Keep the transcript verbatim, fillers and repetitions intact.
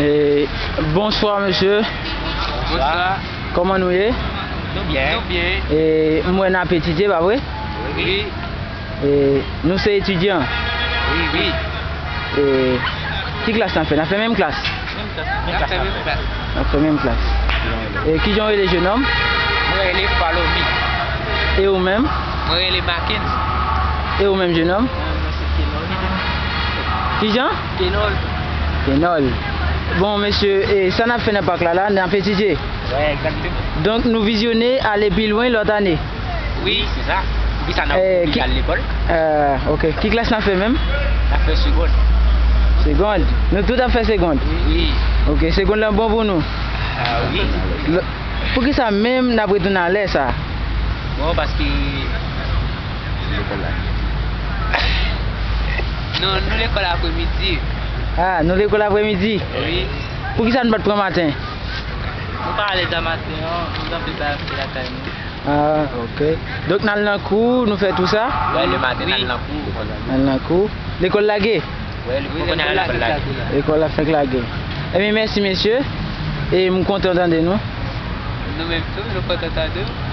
E, bonswa, mesye. Bonswa. Kòman nou ye? Nou byen. Nou byen. E, m wè n ap etidye, pa vre? Wi. E, nou se etidyan? Wi, wi. E, ki klas n ap fè? N ap fè menm klas? Menm klas, menm klas n ap fè. N ap fè menm klas. E, kijan w rele, jenòm? Mwen rele Palomi. E ou menm? Mwen rele Makens. E ou menm, jenòm? Mwen, mwen se Kenol. Kijan? Kenol. Kenol. Bon, mesye, e sa n ap fè nan pak la, la, n ap etidye. Wè, egzakteman. Donk, nou vizyone ale pi lwen lòt ane. Wi, se sa. Poukisa n ap Eh, oblije ki- al lekòl? Eh, ok. Ki klas n ap fè menm? N ap fè segonn. Segonn? Nou tout ap fè segonn? Wi. Ok, segonn lan bon pou nou? Ah, wi. L- Poukisa menm n ap retounen alè sa? Bon, paske lekòl la. Non, nou lekòl apremidi. Ah, nou lekòl apremidi? Wi. Poukisa nou pa t pran maten? Nou pa alèz a maten an, nou t ap fè sa lakay nou. Ah, ok. Donk, n al nan kou, nou fè tou sa? Wè, lematen, n al nan kou. N al nan kou. Lekòl lage? Wè, lekòl la fèk lage. Lekòl la fèk lage. Ebyen, mèsi, mesye. E m kontan tande nou. Nou menm tou, nou kontan tande w.